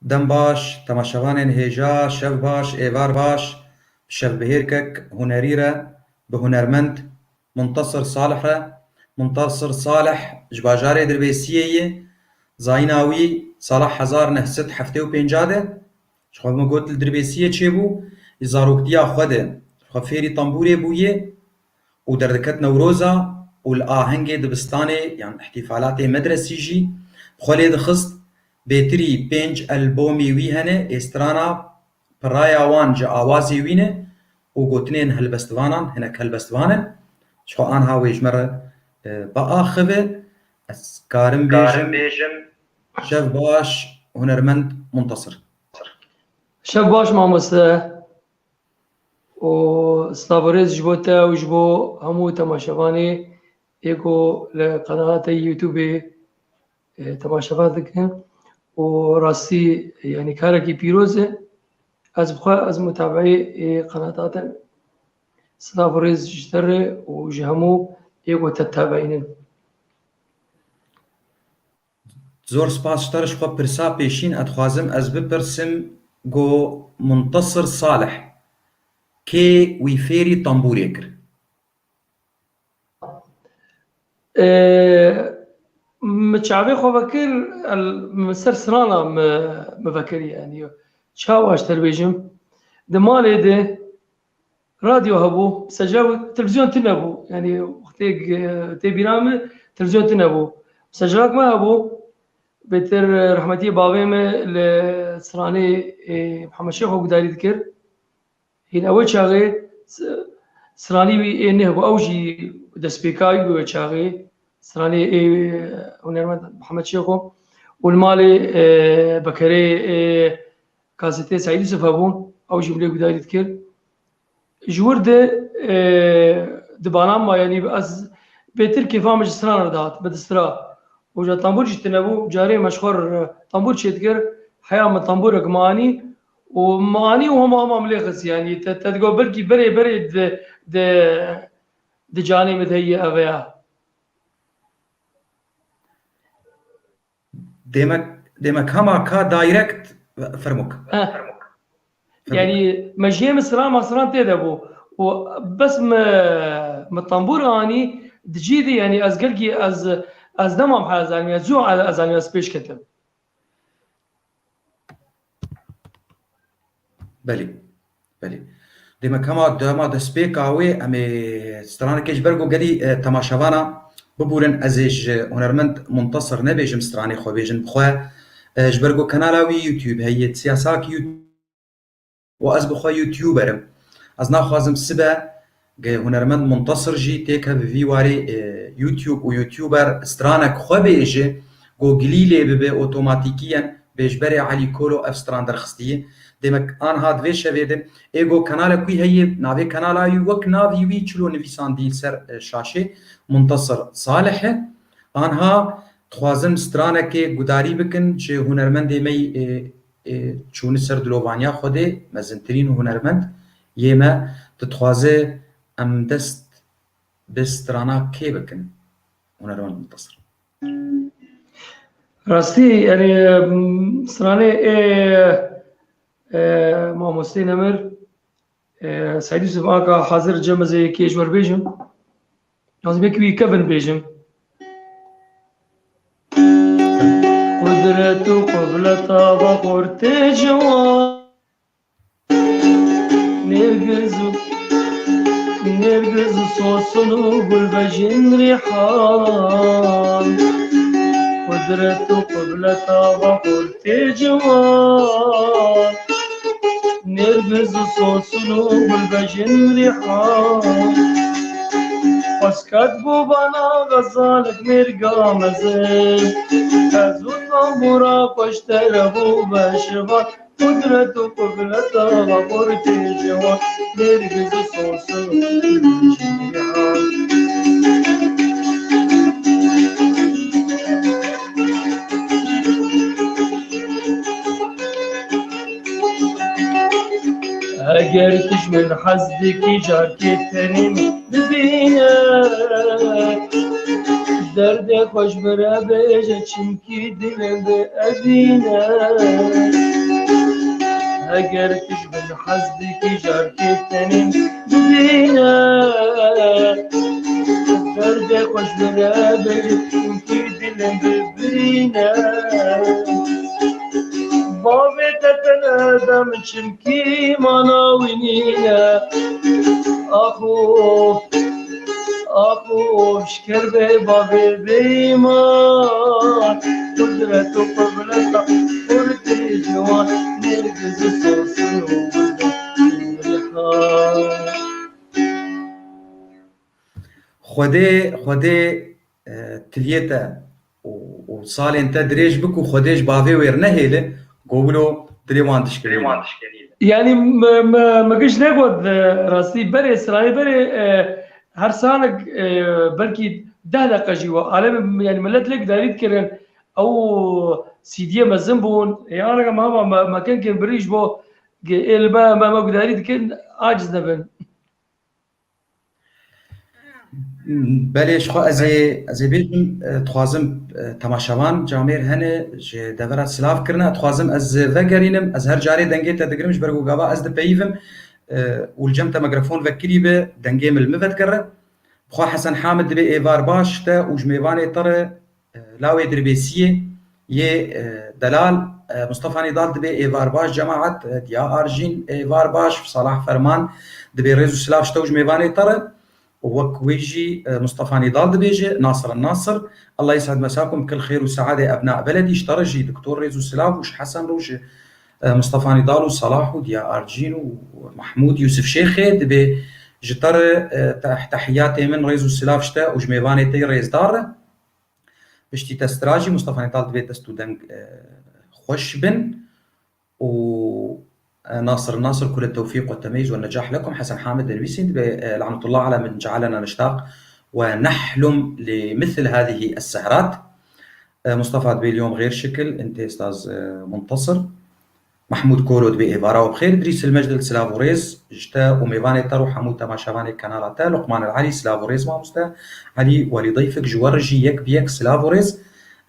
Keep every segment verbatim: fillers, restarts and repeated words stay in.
Dem baş, temaşevanên hêja, şev baş, êvar baş, bi şevbihêrkek hunerî re, bi hunermend Muntasir Salih re. Muntasir Salih ji bajarê Dirbêsiyê ye, zayîna wî sala hezar neh sed heftê û pênc de, ji xwe min got li Dirbêsiyê çêbû, li zaroktiya xwe de ji xwe fêrî tembûrê bûye û derdiket Newroza û li ahengê dibistanê yan îhtîfalatê medresî jî bi xwe lê dixist. Bêtirî pênc albomî wî hene, ê strana piraya wan ji awazê wî ne û gotinên helbestvanan hinek helbestvan in. Ji xwe anha wê ji me re, e, biaxive. Ez karim bêjim, şev baş, hunermend Muntasir. Şev baş mamoste. Û silav û rêz ji bo te û ji bo hemû temaşevanê ê ku li qenala te yê YouTube-ê, e, temaşevan dikin. Û rastî, yanî karekî pîroz e. Ez bi xwe, ez mutabeyê ê qenata te me. Silav û rêz ji te re û ji hemû ê ku te tebeînin. Zor spas ji te re. Ji xwe pirsa pêşîn ez dixwazim ez bipirsim, got Muntasir Salih, kê wî fêrî tembûrê kir? Ee, min çavê xwe vekir, el, min ser strana min, min vekir, yanî çawa ji te re bêjim? Di malê de radyo hebû, bi secra televîzyon tune bû. Yanî wextê tê bîra min televîzyon tune bû. Bi secrak me hebû, bêtir rehmetiyê bavê min li stranê, e, Mihemed Şêxo gudarî dikir. Hîn ew çaxê s-, stranî wî ê neh bû, ew jî destpêka wî bû wê çaxê. Stranê ê hunermend Mihemed Şêxo û li malê, e, bekerê, e, kasetê Seîd Yusuf hebûn, ew jî min lê gudarî dikir. Ji wir de, e, di bana ma, yanî ez bêtir kêfa min ji stran re dihat, min distira. Û ja tembûr jî tune bû, carê me ji xwe re tembûr çêdikir, heya min tembûrek min anî û min anî û hema hema min lê xist, yanî te, te digot belkî berê berê di, di, di canê min de heye ev ya. Demek, demek hema ka direct, fermok. Heh. Fermok. Yanî mejiyê min siran ma siran tê de bû. Û bes me, me tambûr anî, di cî de, yanî ez gelkî ez, ez demam he zanî, ez zû ez zanî, ez pêş ketim. Belê, belê. Demek hema dema destpêka wê em ê stranekê ji ber ku gelî, e, temaşevana bibûrin, ez ê ji hunermend Muntasir nebêjim stranê xwe bêjin bi xwe. E, ji ber ku kanala wî YouTube heye, Siyasak YouTube, û ez bi xwe YouTuber im. Ez naxwazim sibe ge hunermend Muntasir jî têke bi vî warê, e, YouTube û YouTuber stranek xwe bêje, go gilî lê bibe otomatîkiyen bê ji berê Elî Kolo ev stran derxistiye. Demek anha di vê şevê de ê go kanalek wî heye, navê kanala wî wek navî wî çilo nivîsandî li ser, e, şaşê Muntasir Salih e. Anha dixwazin stranekê gudarî bikin ji hunermendê me yî, e, e, çûne ser dilovaniya Xwedê, mezintirîn hunermend yê me, tu dixwaze em dest bi strana kê bikin? Hunermend Muntasir. Rastî, yanî, em, stranê ê, e, mamostê Nemir, e, Seîd Yusuf Aka hazir cem ez ê yekê ji we re bêjim. Lazim e ku wî kevin bêjim. Qudret û qubleta va xortê ciwan. Nêrgiz û, nêrgiz û sosun û gulbejin rîhan. Qudret û qubleta va xortê ciwan. Nêrgiz û sosun û gulbejin rîhan. Xwesket bû bana xezalek mêrga mezin. Ez û tambûra xweştere bû beşivan. Qudret û qubleta va xortê ciwan. Nêrgiz û sosun û gulbejin rîhan. Eger tu ji min hez dikî, carkê tenê min bibîne. Derdê xwe ji min re bêje, çimkî dilê min evîne. Eger tu ji bin hez dikî, carkê tenê bibîne. Derdê xwe ji min re bêje, çimkî dilê min bibirîne. Bavê te tene da min, çimkî mana wî nîne. Ax of, ax of, ji ker bê bavê bêyîman. Qudret û qudreta xurtê ciwan, nêrgiz û sosin û gul û rîhan. Xwedê, Xwedê, e, tiliyê te û, û salên te dirêj bik û Xwedê ji bavê wê re nehêle, ku wilo dilê wan dişkenî. Yanî me, me, me giş negot, e, rastî berê, stranê berê, e, her sanek, e, belkî deh deqe jî we alem, yanî millet lê gudarî dikirin, ew C D'yê mezin bûn, e, aneka me hema me, me kin kin birî ji bo ge-, ê li me, me, me gudarî dikin, aciz nebin. Belê, ji xwe ez ê, ez ê bêjim, e, dixwazim, e, temaşevan camêr hene, ji devera silav kirine, dixwazim ez vegerînim, ez her carê dengê te digirim, ji ber ku gava ez dipeyivim, e, û li cem te mikrofon vekirî be, dengê min li min vedigere. Bixwe Hesen Hamid dibê êvar baş te û ji mêvanê te re, e, lawê Dirbêsiyê yê, e, delal, e, Mustafa Nîdal dibê êvar baş cemaet, e, Diya Arjîn êvar baş, Salah Ferman dibê rêz û silav ji te û ji mêvanê te re. Û wek wê jî, e, Mustafa Nîdal dibêje, Nasir Nasir, Allah yes'ed mesakum, kil xêr û saadê ebna beledî, ji te re jî doktor rêz û silav û ji Hesen re û ji, e, Mustafa Nîdal û Salah û Diya Arjîn û Mahmûd Yûsif Şêxê dibê ji te re, e, te-, tehiyatê min rêz û silav ji te û ji mêvanê te yê rêzdar re. Piştî te stra jî Mustafa Nîdal dibê dest û deng, e, xweş bin û, e, Nasir Nasir kule tewfîq we temeyîz we necah lekum. Hesen Hamid dinivîsîn dibê, e, lanetullah ala min cealena niştaq we nehlum li mithl hadihi es-sehrat. E, Mustafa dibê liyom xêr şikil, ente estaz, e, Muntasir. Mehmûd Kolo dibê êvara we bi xêr, Idrîs el Mecdel silav û rêz ji te û mêvanê te û hemû temaşevanê kanala te, Luqman el Elî silav û rêz mamoste, Elî welî dayfik ji we re jî yek bi yek silav û rêz.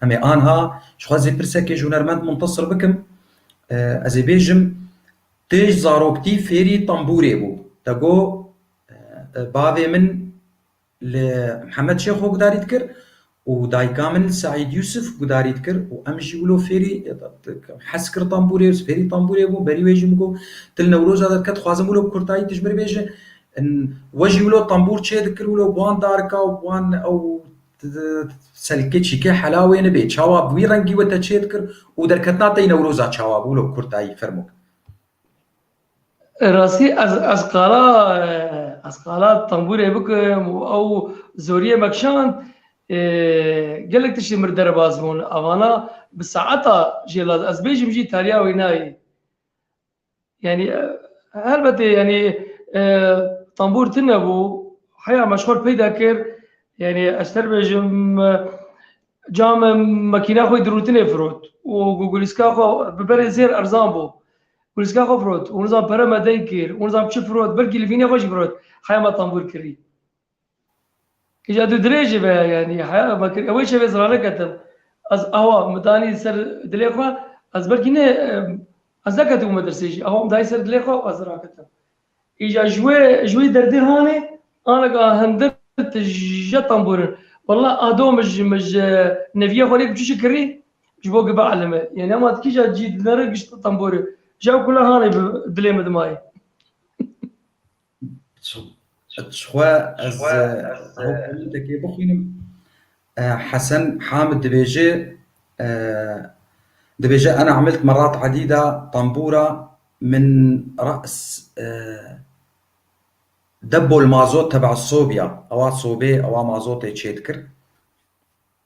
Em ê anha ji xwe zê pirsekê ji hunermend Muntasir bikim. E, ez ê bêjim, tu ji zaroktî fêrî tembûrê bû. Te got, e, e, bavê min li Mihemed Şêxo gudarî dikir û dayika min li Seîd Yûsif gudarî dikir û em jî wilo fêrî hez kir tembûrê, fêrî tembûrê bûn. Berî wê jî min got, tu li Newroza derket, dixwazim wilo bi kurtayî tu ji min re bêje, we jî wilo tembûr çê dikir, wilo bi wan darika û bi wan ew selkê çîkê hela wê nebe. Çawa bi wî rengî we te çê dikir û derketina te yî Newroza çawa bû, wilo bi kurtayî fermo. Rastî ez, ez qala, ez qala tembûrê bikim û ew zoriyê me kişand, e, gelek tiştê mir derbas bûn. Avana bi saeta jê laz, ez bêjim jî tariya wê nayê. Yanî, e, helbetê, yanî, e, tembûr tune bû, heya me ji xwe peyda kir, yanî, ez ter bêjim, e, cam, e, makîna xwe dirûtinê firot û gu-, gulîska xwe bi berê zêr erzan bû. Gulîska xwe firot, û nizam pere me dey kir, û nizam çi firot, belkî li vînê xwe jî firot, heya me tembûr kirî. Îca tu dirêjî veya, yanî, heya me kir, ew ê şevê zira neketim. Ez awa min danî ser dilê xwe, ez belkî ne, em, ez neketim medersê jî, awa min dayî ser dilê xwe, ez zira ketim. Îca ji wê, ji wê derdê hanê, aneka hindir tije tembûrin. Walla ado min ji, min ji neviyê xwe lê biçûşik kirî, ji bo gibe elime. Yanî, ema dikî ca cî dinere giş tembûri. Ji ew kula hanê bi dilê min dimayî. Ji xwe ez, e, ew komentekê bixwînim. E, Hesen Hamid dibêje, e, dibêje, "Ena emilt merat edîda tembûra min re's, e, debol mazot teba sobiya." Ewa sobê, ewa mazotê çê dikir.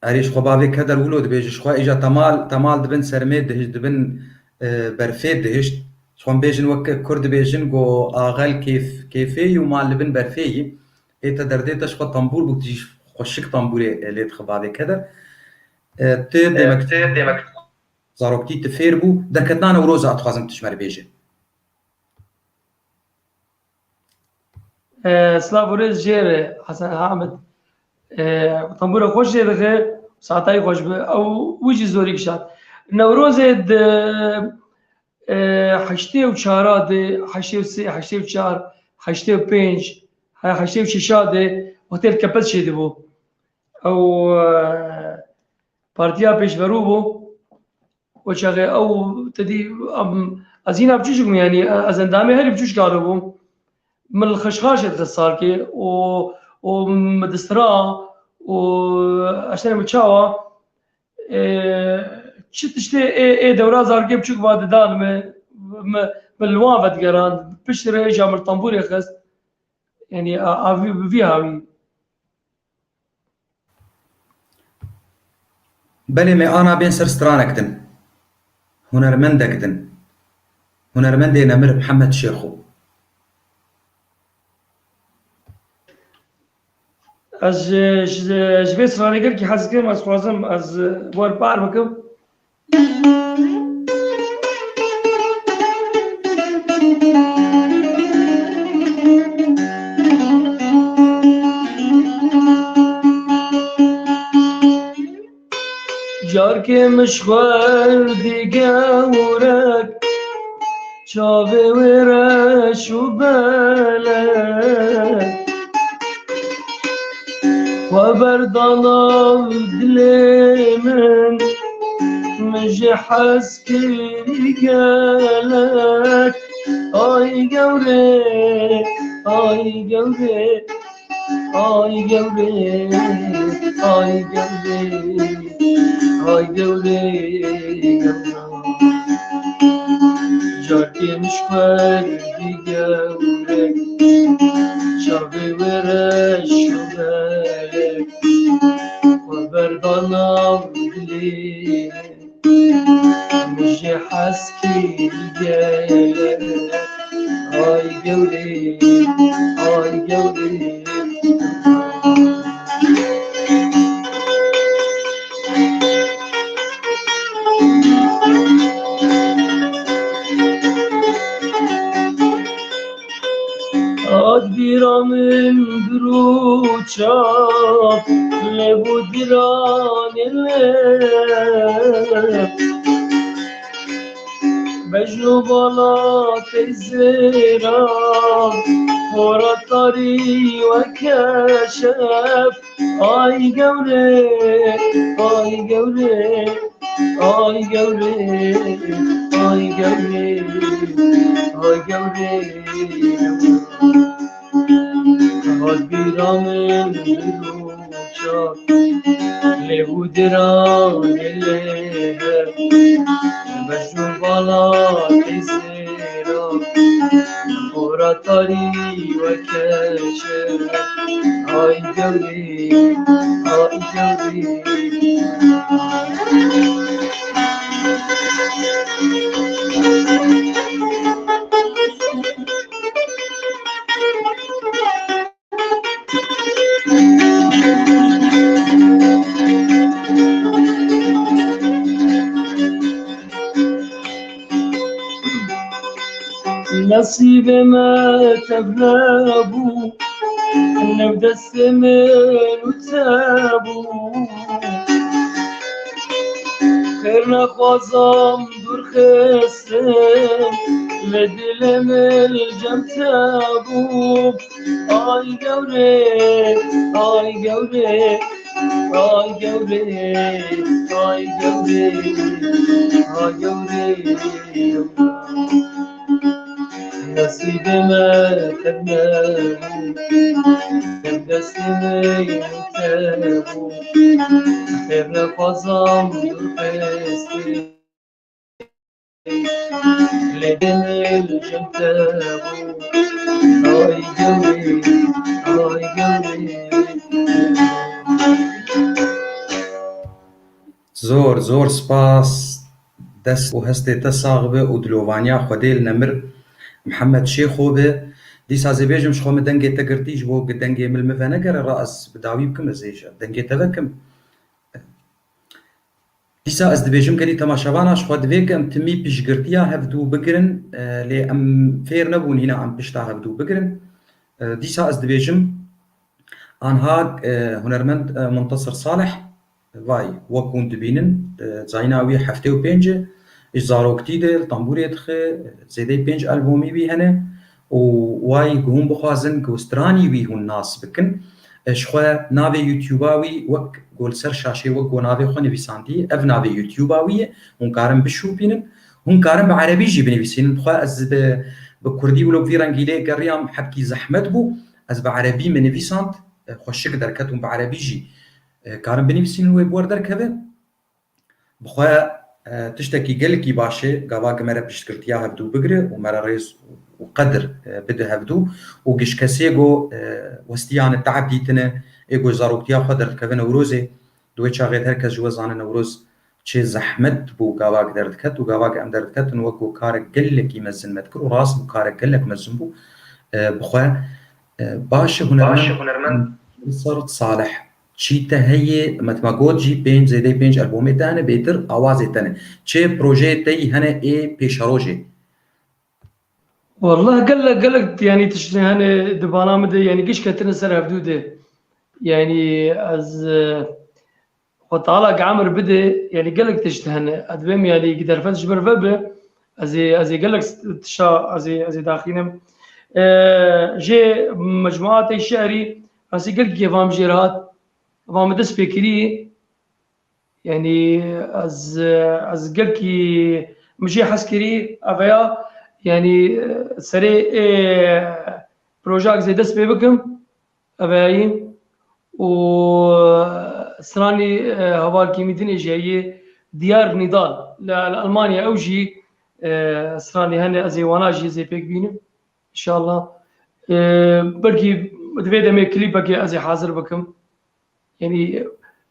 Erê, ji xwe bavê keder wilo dibêje, ji xwe îja temal, temal dibin sermê dihişt, dibin, e, berfê dihişt. Ji xwe em bêjin wek Kurd dibêjin, go axel kêf-, kêfê yî û mal li bin berfê yî. Ê te derdê te ji xwe tembûr bû, tu jî xweşik tembûrê, e, lê dixe bavê keder. E, tu, e, demek, tu demek zaroktî tu fêr bû, derketina Newroza dixwazim tu ji me re bêje. E, silav û rêz jê re, Hesen Hamid. E, tembûra xweş jê dixe, saetayî xweş bi. Ew wî jî zorî kişand. Newrozê di, e, heştê û çara de, heştê û sê, heştê û çar, heştê û pênc, he-, heştê û şeşa de wextê li Kepez çêdibû. Ew, e, partiya pêşverû bû. Û çaxê ew te dî, em, ez hîna biçûçik bûm, yanî, ez endamê herî biçûçika re bûm. Min li Xeşxaşê dixist zarkê û, û min distira û ez ne min çawa, e, çi tiştê ê, ê dewra zarkê biçûk va didan min, min, min li wan vedigerand. Piştre îja min tembûrê xist. Yanî, a, a vî, bi vî hawî. Belê, me ana bên ser stranek din. Hunermendek din. Hunermendê nemir Mihemed Şêxo. Ez ji, ji, ji vê stranê gelkî hez dikim, ez xwazim ez, e, wer bar bikim. Carkê min ji xwe dî gewrek, çavê wê reş û belek. Xwe berda nav dilê min, min jê hez kir gelek. Ay gewrê, ay gewrê, ay gewrê, ay gewrê, ay gewrê, gewra. Carkê min ji xwe dî gewrek, çavê wê reş û belek. Xwe berda nav dilê min, min jê hez kir gelek. Ay gewrê, ay gewrê. Hat bîra min di rûça, lêv û diranê lê. Bejn û bala teyzêra, xora tarî weke şev. Ay gewrê, ay gewrê, ay gewrê, ay gewrê, ay gewrê. Hat bîra min di rûça, lêv û diranê lê hev. Bejn û bala teyzêra, xora tarî weke şev. Ay gewrê, ay gewrê. Nesîbê me tevne bû, newdestê min û te bû. Xêr nexwazam dûr xistim, lê dilê min li cem te bû. Ay gewrê, ay gewrê, ay gewrê, ay gewrê, ay gewrê. Nesîbê me tevne bû, dem destê me tevne bû. Xêr nexwazam dûr xistim. Lê demê li cem te bû. Ay gewrê, ay gewrê. Zor, zor spas. Dest û hestê te sax be û dilovaniya Xwedê li nemir Mihemed Şêxo be. Dîsa zê bêjim, ji xwe min dengê te girtî, ji bo dengê min li min venegere, ra ez bi dawî bikim, ez ê ji dengê te vekim. Dîsa ez dibêjim, gelî temaşevana ji xwe divê ke em timî piştgirtiya hevdû bigirin, e, lê em fêr nebûn hîna em pişta hevdû bigirin. E, dîsa ez dibêjim, anha, e, hunermend, e, Muntasir Salih, vay, wek hûn dibînin, e, zayîna wî heftê û pênc e, Ji zaroktî de li tembûrê dixe, zêdeyî pênc albomî wî hene û wayî ku hûn bixwazin ku stranî wî hûn nas bikin, ji xwe navê YouTube-a wî wek ku li ser şaşê wek ku navê xwe nivîsandiye, ev navê YouTube-a wî ye, hûn karin bişopînin, hûn karin bi erebî jî binivîsînin. Bi xwe ez bi, bi kurdî wilo bi vî rengî lê geriyam, hebkî zehmet bû, ez bi erebî min nivîsand, xweşik derket, hûn bi erebî jî, e, karin binivîsînin wê bi wer derkeve. Bi xwe, e, tiştekî gelekî baş e, gava ku me re piştgirtiya hevdû bigire û me re rêz û qedir, e, bide hevdû û giş kesê ku, e, westiyane teeb dîtine, ê ku zaroktiya xwe derdikeve Newrozê, di wê çaxê de her kes ji we zane Newroz çi zehmet bû gava ku derdiket û gava ku em derdiketin wek ku karek gelekî mezin me dikir û rast bû karek gelek mezin bû. E, bi xwe, e, baş e, hunermend Sert Salih. Çî te heye, me dima got jî pênc, zêdeyî pênc albomê te hene, bêtir awazê te ne. Çi projeyê te yî hene ê pêşerojê? Wallah gelek, gelek, yanî tiştê hene di bala min de, yanî giş ketine ser hevdû de. Yanî ez, e, Xwe Teala gi emir bide, yanî gelek tişt hene. Ez dibêm, yanî gi derfet ji min ve be, ez ê, ez ê gelek tişa, ez ê, ez ê daxînim. E, jê mecmuatê şi'rî, rastî gelkî kêfa min jê re hat. Van min dest pê kirî. Yanî ez, ez gelkî min jê hez kirî, ev ya, yanî serê ê projeyek zê dest pê bikim, ev ya yî. Û stranî, e, hevalkî min dinê jî heye, Diyar Nîdal, li, li Almanya ew jî, e, stranî hene, ez ê wana jî zê pêk bînim. Înşallah. E, belkî di vê demê klîpekê ez ê hazir bikim. Yanî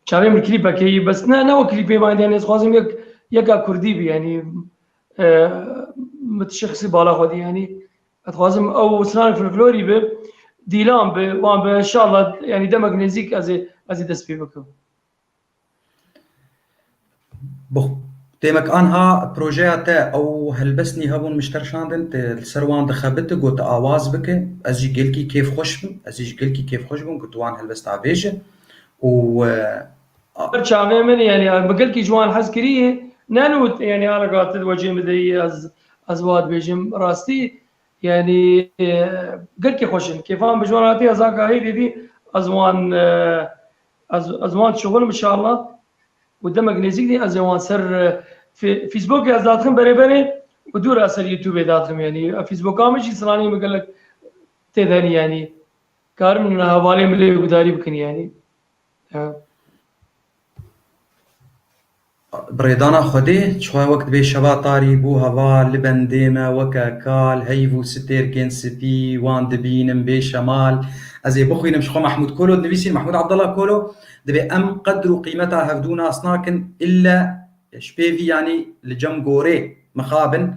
çavê min klîpekê yî, bes ne, ne wek klîpê mayî, yanî ez xwazim yek, yeka kurdî bî, yanî, e, min şexsî bala xwe dî, yanî ez xwazim ew stranê folklorî bi, dîlan bi, wan bi, înşallah, yanî demek nêzîk ez ê, ez ê dest pê bikim. Bi xwe, demek anha projeya te ew helbestnî hebûn min ji te re şandin, tu li ser wan dixebite, got tu awaz bike, ez jî gelkî kêfxweş bim, ez jî ji gelkî kêfxweş bûm, got tu wan helbesta bêje û, e, a- Her çavê min, yanî, min gelkî ji wan hez kiriye, ne nût, yanî, arega tu wecê min de yî, ez, ez wa dibêjim, rastî, Yanî, e, gelkî xweş in. Kêfan bi ji wan hatiye, ez aka hêdî dî, ez wan, e, ez, ez wan şixulim inşallah. Û demek nêzîk dî ez ê wan ser, e, Fe-, Facebookê ez dadixim berê berê û dû re ser YouTubeê dadixim. Yanî, e, Facebooka min jî stranî min gelek tê de hene yanî. Karin hevalê min lê gudarî bikin yanî. E. Bi rêdana Xwedê, ji xwe wek dibê şeva tarî bû, heval li bendê me weke kal, heyv û stêrkên spî wan dibînim bê şemal. Ez ê bixwînim, ji xwe Mehmûd Kolo dinivîsî, Mehmûd Abdullah Kolo, dibê em qedr û qîmeta hevdû nas nakin, ille ji pêvî, yanî li cem gorê mixabin.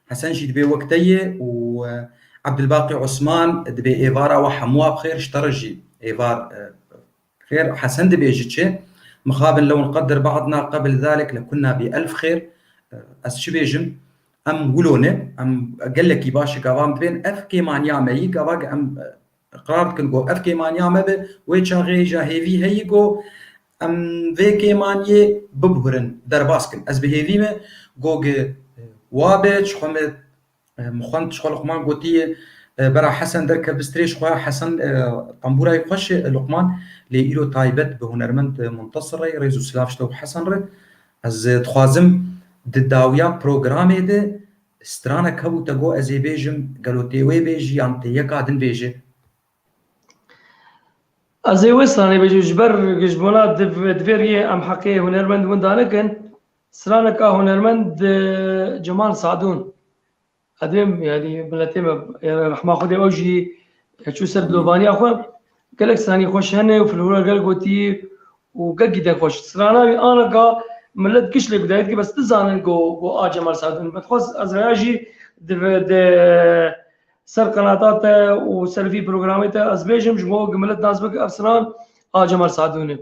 Hesen jî dibê wek te ye û, e, Abdulbaqî Osman dibê êvara we hemûa bi xêr, ji te re jî êvar, e, Xêr, Hesen dibêje çi? Mixabin lew nqeddir ba'dna qebl zalik lekunna bi elf xêr. Ez çi bêjim? Em wilo ne, em gelekî baş e gava em dibên ev kêmaniya me yî, gava em, e, qrar dikin ku ev kêmaniya me be, wê çaxê ja hêvî heyî ku em vê kêmaniyê bibuhirin, derbas kin. Ez bi hêvî me ku, e, wa be, ji xwe me E, min xwend ji xwe Luqman gotiye, e, bera Hesen derkev bi strêj xwe. Hesen, e, tembûra wî xweş e, Luqman, lê îro taybet bi hunermend, e, Muntasir re, rêz û silav ji te û Hesen re. Ez, e, dixwazim di dawiya programê de stranek hebû te got ez ê bêjim, gelo tê wê bêjî yan tê yeka din bêje? Ez ê wê stranê bêjim, ji ber ji bona di, di vê riyê em heqê hunermend winda nekin, straneka hunermend, e, Cemal Sadûn. Edê, yanî, miletê me, yanî, rehma Xwedê ew jî çû ser dilovaniya xwe. Gelek stranî xweş hene û filhura gelek gotî û gelkî deng xweş. Strana wî anaka milet giş lê gudarî dike, bes dizanin ku, ku a Cemal Sadûn. Me dixwest ez raya jî di, di ser qenata te û ser vî programê te ez bêjim, ji bo ku milet nas bike ev stran a Cemal Sadûn e.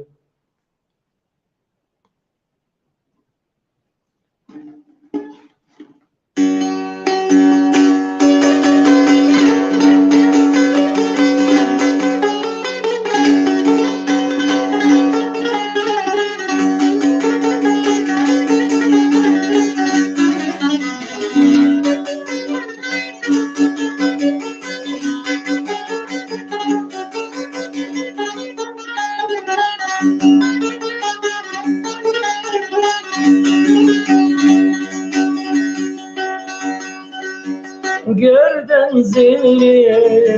Gerden zêrê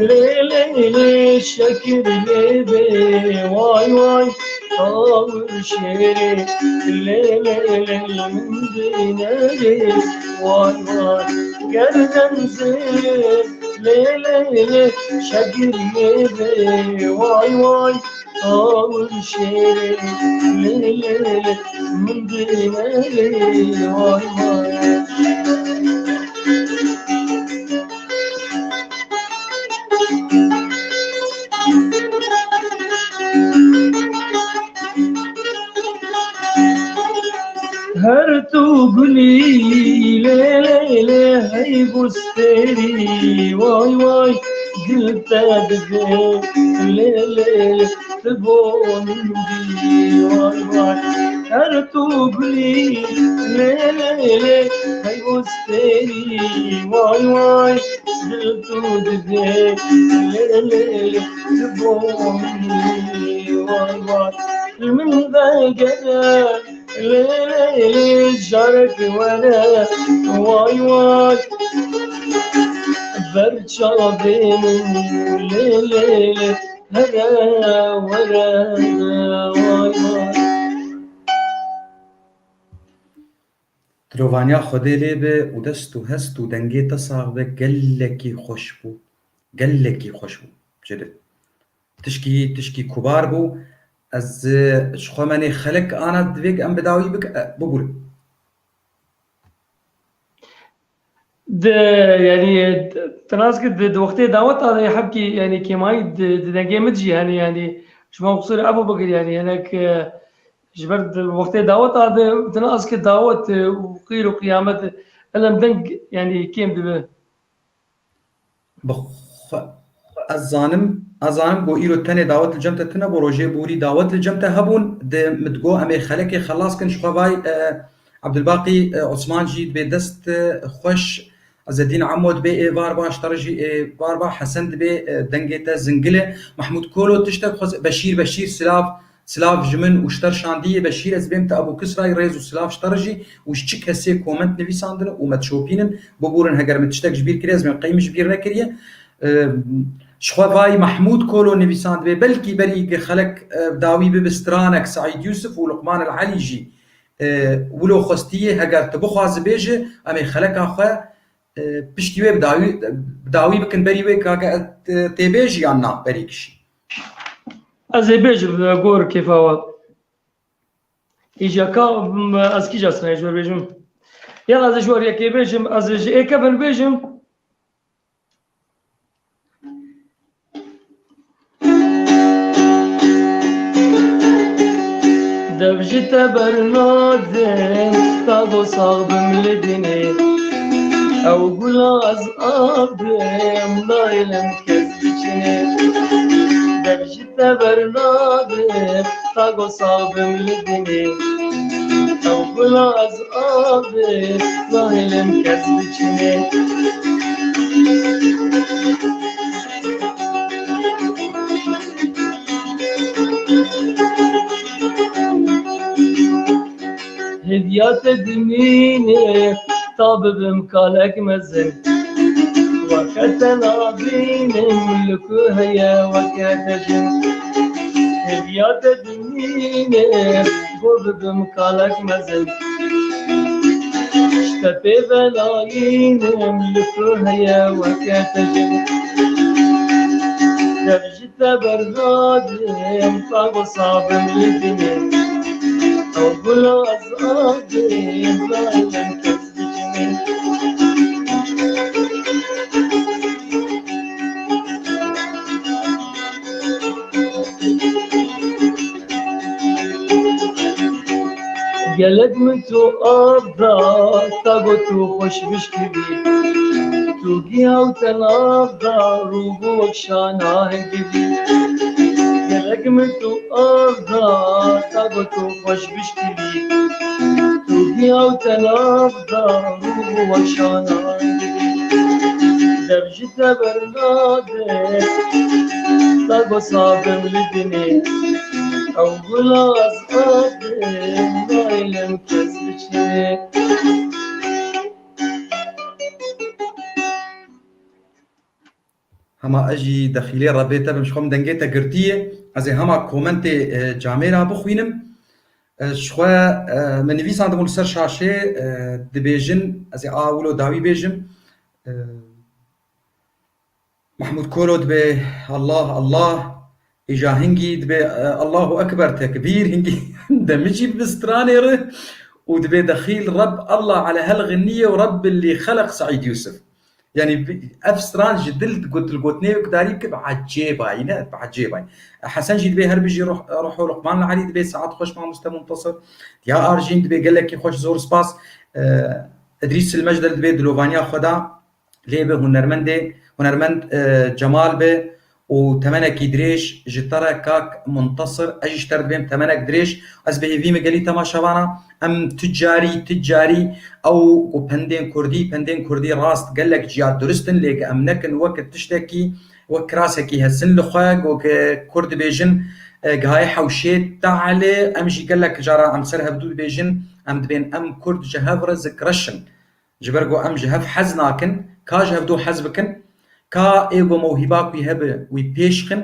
lê lê lê şekir lê bê way way tawir şêrê lê lê lê min dinerê way way gerden zêrê lê lê lê şekir lê bê way way Awil şêrê lê lê lê min dinerê way way. Her tu gulî lê lê lê hey bustêrî way way. Gil te dide lê lê lê ti bo min bî way way. Her tu gulî lê lê lê hey bustêrî way way. Gil tu dide lê lê lê ti bo min bî way way. Li min vegere lê lê lê jarek were way way. Ber çavê min lê lê lê here were way way. Dilovaniya Xwedê lê be û dest û hest û dengê te sax be, gelekî xweş bû. Gelekî xweş bû. Jêde. Tişkî, tişkî kubar bû. Ez, e, ji xwe me nê xelek ana divê em bi dawî bik-, e, bibûrin. Di, yanî, di, tu nas ki di, di wextê daweta de hebkî, yanî, kêmayî di, di dengê min jî hene, yanî, ji bo qisûrê evo bigir, yanî, hinek, e, ji ber di wextê daweta de, tu nas ki dawet, e, û qîr û qiyamet, elem deng, yanî, kêm dibe. Bi xwe, ez zanim, ez zanim ku îro tenê dawet li cem te tune bû, rojê borî dawet li cem te hebûn, di min digo em ê xelekê xelas kin, ji xwe vay, e, Abdulbaqî, e, Osman jî dibê dest, e, xweş, Ezedîn Emo dibê êvar ba, ji te re jî êvar ba, Hesen dibê, e, dengê te zingil e, Mehmûd Kolo tiştek xwest, Beşîr, Beşîr silav, Silav ji min û ji te re şandiyê Beşîr, ez bêm te Ebû Kisrayî rêz û silav ji te re jî û ji çi kesê koment nivîsandin û me dişopînin, bibûrin heger min tiştek ji bîr kiriye, ez bêm qey min ji bîr nekiriye. Ehm, ji xwe vayî Mehmûd Kolo nivîsandibê, belkî berî gi xelek, e, dawî bibe stranek Seîd Yûsif û Luqman El Elî jî, e, wilo xwestiye, heger tu bixwazi bêje, em ê xeleka xwe, e, piştî wê bi dawî, bi dawî bikin berî wê kake, e, tê bêjî yan na berî kişî. Ez ê bêjim, e, gor kêfa we. Îja ka, m, ez kîja sinayê ji we bêjim. Yan ez ê ji we yekê bêjim, ez ê ji ê kevin bêjim. Dev ji te bernadim, ta go sax bim li dinê. Ew gula ez av dim, naylim kes biçinê. Dev ji te bernadim, ta go sax bim li dinê. Ew gula ez av dim, naylim kes biçinê. Hêviya te dimîne, ta bibim kalek mezin. Weke te nabînim, li ku heye weke te jin. Hêviya te dimîne, bo bibim kalek mezin. Ji te pê velayînim, li ku heye weke te jin. Dev ji te bernadim, ta go sabim li dinê. Ew gula ez adim, naylim kes biçinê. Gelek min tu av da, ta got tu xweş bişkivî. Tu giya û te nav da, rû bû wek şana hingivî. Gelek min tu av da, ta got tu xweş bişkivî. Tu giya û te nav da, rû bû wek şana hingivî. Dev ji te bernade, ta go sabim li dinê. Ew gula ez adim, naylim kes biçinê. Hema ez jî dexîlê Rebê te bim, ji xwe min dengê te girtiye. Ez ê hema komentê, e, camêra bixwînim. E, ji xwe, e, min nivîsandibûn li ser şaşê, e, dibêjin, ez ê a wilo dawî bêjim. E, Mehmûd Kolo dibê, "Allah, Allah." Îja hingî dibê, e, "Allahu Ekber, tekbîr." Hingî demijî bi stranê re û dibê, "Dexîl Reb Allah ele hel ginniye û Reb li xelq Seîd Yusuf." Yani bi-, ev stran ji dil got-, li gotinê wek darî bike, bi ecêbayî ne, bi ecêbayî. Hesen jî dibê, "Her bijî ruh, ruh û Luqman li Elî." Dibê, "Saet xweş mamoste Muntasir." Ya Arjîn dibê, "Gelekî xweş, zor spas." E, Edrîs Silmecdel dibê, "Dilovaniya xwe da." Lê bi hunermendê, hunermend, e, Cemal bi û temenekî dirêj ji te re kak Muntasir, ez jî ji te re dibêm temenek dirêj, ez bi hêvî me gelî temaşevana, em tu carî, tu carî ew ku pendên kurdî, pendên kurdî rast gelek ciya durist in, lê em nekin wek tiştekî, wek kirasekî hesin li xwe, ku kurd dibêjin, e, gihayê hewşê te'lê, em jî gelek cara em ser hevdû dibêjin, em dibên em kurd ji hev re zikreş in. Ji ber ku em ji hev hez nakin, ka ji hevdû hez bikin, ka ê ku mewhîba ku wî hebe, wî pêş xin,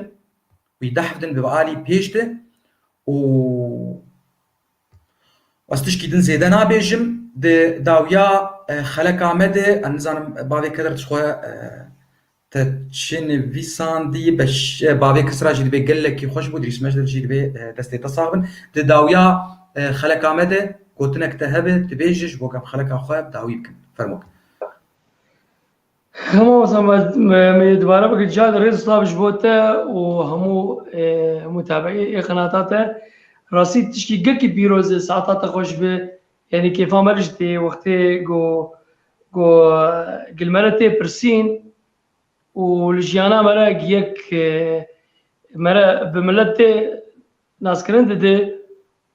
wî dehf din bi alî pêş de û ez tişkî din zêde nabêjim. Di dawiya, e, xeleka me de, em nizanim bavê Kedir ji xwe, e, Te çi nivîsandî? Beş-, bavê Kisra jî dibê gelekî xweş bû, Dirîs Mecdel jî dibê, e, destê te sax bin. Di dawiya, e, xeleka me de gotinek te hebe, dibêje ji bo em xeleka xwe bi dawî bikin. Fermo. Hema wisa me, me, me dubare bike, ca rêz û silav ji bo te û hemû, e, mutabeî ê qenata te. Rastî tişkî gelkî pîroz e, saeta te xweş be. Yanî kêfa me re jî tê wextê go, go, e, gil me re tê pirsîn. û li jiyana me re yek, e, me re bi miletê naskirin dide,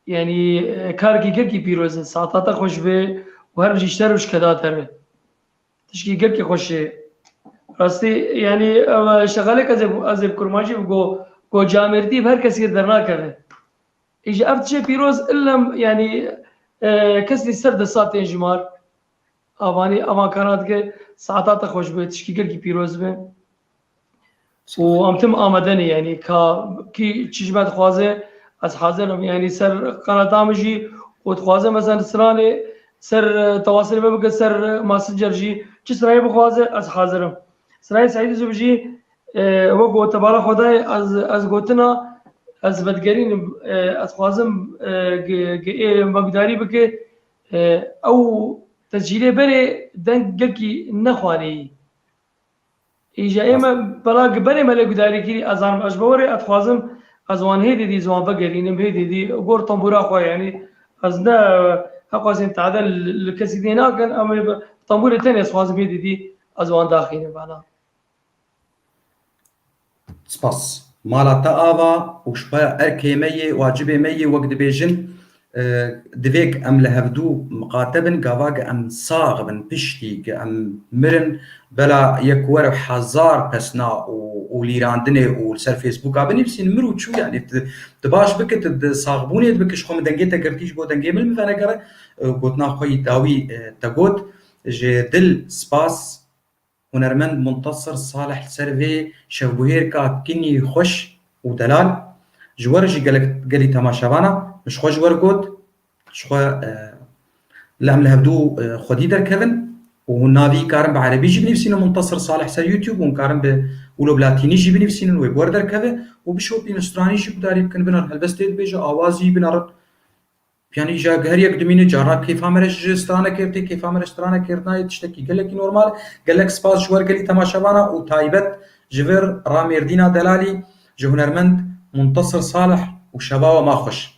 yanî, e, karekî gelkî pîroz e. Saeta te xweş be û her bijî şer û şikeda te be. Tişkî gelkî xweş e. Rastî, yanî, ev şexalek ez ê, ez ê bi kurmancî bi go, go camêrdî bi her kesî dernakeve. Îja ev tişê pîroz illem, yanî, e, kes li ser desa tên jimar. Avanî, avan kana dike, saeta te xweş be, tişkî gelkî pîroz be. Û em tim amade ne, yanî ka kî çi ji me dixwaze, ez hazir im. Yanî ser qenata min jî û dixwaze mesela stranê ser, e, tewasilê me bike ser, e, Messenger jî, çi stranê bixwaze, ez hazir im. Stranê Seîd Yusuf jî, e, wek got te bala xwe dayê, ez, ez gotina, ez vedigerînim, e, ez dixwazim, e, ge-, ge-, ê me gudarî bike, e, ew tescîlê berê deng gelkî nexwaneyî. Îja ê me bela gi berê me lê gudarî kirî, ez zanim ez ji bo werê ez dixwazim ez wan hê didî, ez wan vegerînim hê didî, gor tembûra xwe, yanî ez ne heqwazên tade li, li kesî dê nakin, em ê bi tembûrê tenê ez dixwazim hê didî, ez wan daxînim bana. Spas. Mala te ava û ji xwe erkê me yê, wacibê me yê, wek dibêjin, e, divê ku em li hevdû miqate bin, gava ku em sax bin, piştî ku em mirin, bela yek were hezar pesna û, û lîrandinê û li ser Facebooka binivîsîn, mir û çû, yanî tu, tu baş bike, tu di saxbûnê dibike, ji xwe min dengê te girtî, ji bo dengê min li min venegere, e, gotina xwe yî dawî, e, te got, ji dil spas. Hunermend Muntasir Salih li ser vê şevbûhêrka kinî xweş û delal. Ji we re jî gelek, gelî temaşevana min ji xwe ji we re got, ji xwe, e, li em li hevdû, e, xwedî derkevin û hûn navî karin bi erebî jî binivîsînin Muntasir Salih ser YouTube û hûn karin bi wilo bi latînî jî binivîsînin, wê bi we re derkeve û bişopînin stranî jî gudarî bikin, binerin helbestê dibêje, awazî binerin. Yanî ji her yek dimîne, carna kêfa me re ji stranekê tê, kêfa me re stranekê nayê, tiştekî gelekî normal. Gelek spas ji we re gelî temaşevana û taybet ji vir Ramêrdîna Delalî, ji hunermend Muntasir Salih û şeva we ma xweş.